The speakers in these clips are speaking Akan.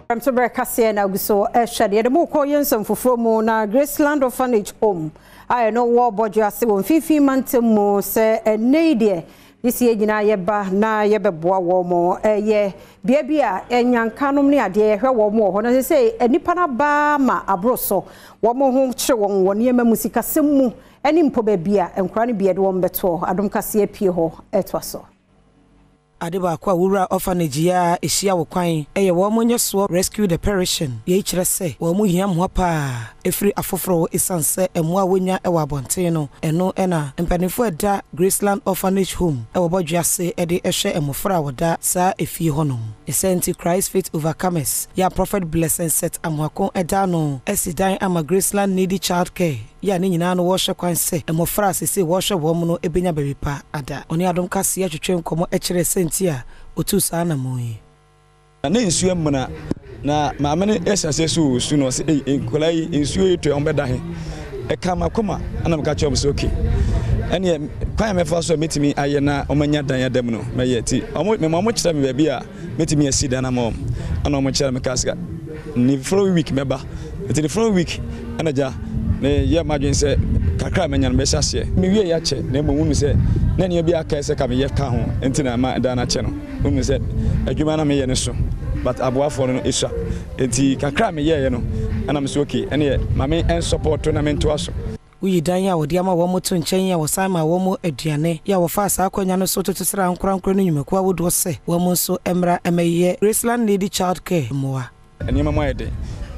Prɛmtoberɛ kaseɛ na agu so ɛhwɛ deɛ yɛde mo kɔ yɛn nsɛm foforɔ mu na Graceland Orphanage Home a ɛno wɔ Bɔdwe ase wɔ mfimfini mantam mu sɛ ɛnnɛ yi deɛ ne sie nyinaa yɛba na yɛbɛboa wɔn mo ɛyɛ bea bi a ɛnyankanom ne adeɛ yɛhwɛ wɔn wɔ hɔ na sɛ sɛ nnipa no aba ma aboro so wɔn ho kyerɛ wɔn wɔ nneɛma mu sikasɛm mu ɛne mpo baabi a nkora no bi yɛde wɔn bɛtoɔ. Adom kaseɛ pie hɔ ɛtoa so. Ade baako a wowura orphanage yi a ɛhyia wo kwan ɛyɛ wɔn mo nyɛ soɔ Rescue the Perishing. Yei kyerɛ sɛ wɔn mo hia mmoa paa ɛfiri afoforɔ ɛsiane sɛ mmoa a wɔnya ɛwɔ abɔnten no ɛno ɛna mpanimfoɔ ɛda Graceland Orphanage Home ɛwɔ Bɔdwe ase ɛde ɛhwɛ mmɔfra a wɔda saa efie hɔnom. Ɛsɛ nti Christ Faith Overcomers yɛ a Prophet Blessing Set Amoako ɛda no asi dan ama Graceland Needy Child Care yɛ a ne nyinaa no wɔrehwɛ kwan sɛ mmɔfra a sese wɔrehwɛ wɔn no ebenya baabi pa ada. Ɔne Adom Kaseɛ twetwe nkɔmmɔ kyerɛ sɛnti a otuu saa anammɔn yi. Na nsuo amuna na maame no ɛhyɛ aseɛ so osu no ɔsɛ ei nkwadaa yi nsuo yi tɔ wɔn bɛda he ɛka makoma ɛna meka kyerɛ wɔn sɛ okay ɛneɛ kwan a mɛfa so a mɛtumi ayɛ na wɔn anya dan ada mu no mɛyɛ ti wɔn mɛma wɔn kyerɛ me baabi a mɛtumi asi dan ama wɔn ɛna wɔn kyerɛ me kaa sika ne following week mɛba nti the following week ɛna gya meyɛ m'adwene sɛ kakra a manya no mɛhyɛ aseɛ mewie yɛ akyɛ na mmom wunu sɛ na nneɛma bi aka sɛ ka meyɛ ka ho nti na ma dan no akyɛ no wunu sɛ adwuma na meyɛ no so but aboafoɔ no esua nti kakra a meyɛeɛ no ɛna me so okay ɛneɛ ma me ɛnsɔpɔto na mentoa so. Woyi dan a wɔde ama wɔn to nkyɛn a wɔsan ma wɔn aduane yɛ a wɔfaa saa akonnwa no so toto sra ankorankoro no nnwumakuo ahodoɔ sɛ wɔn nso mmra mmɛyɛ Graceland Needy Child Care mmoa. Nneɛma mu ayɛ den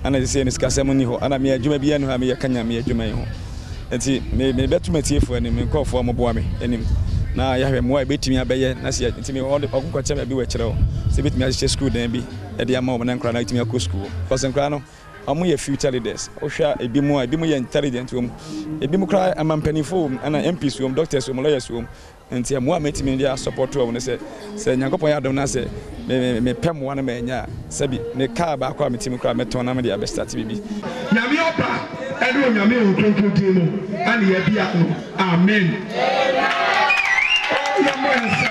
ana sɛ no sikasɛm nni hɔ ana meyɛ adwuma biara nni hɔ a meyɛ ka Nyame adwuma yi ho nti mebɛto m'atiefoɔ anim, me nkurɔfoɔ a wɔboa me anim na yɛahwɛ mmoa a ɛbɛtumi abɛyɛ na sɛ nti mewɔ ɔko kɔkyɛ baabi wɔ akyerɛ hɔ sɛ ɛbɛtumi ahyehyɛ sukuu dan bi de ama wɔn na nkwadaa no atumi akɔ sukuu because nkwadaa no wɔn yɛ future leaders. Wohwɛ a ebi mu a ebi mu yɛ intelligent wɔ mu, ebi mu koraa ama mpanimfoɔ wɔ mu, ɛna MPs wɔ mu, doctors wɔ mu, lawyers wɔ mu. Nti mmoa a mɛtumi de asɔpɔto wɔn no sɛ sɛ Nyankopɔn yɛ adom na sɛ mepɛ mmoa no manya a sɛbi me kaa baako a mete mu koraa mɛtɔn na mede abɛstarte biribi. Nyame Ɔba ɛne Onyame Honhom Kronkron din mu ɛne yɛbia no, amen. Oh, yɛmmɔ yɛn nsam.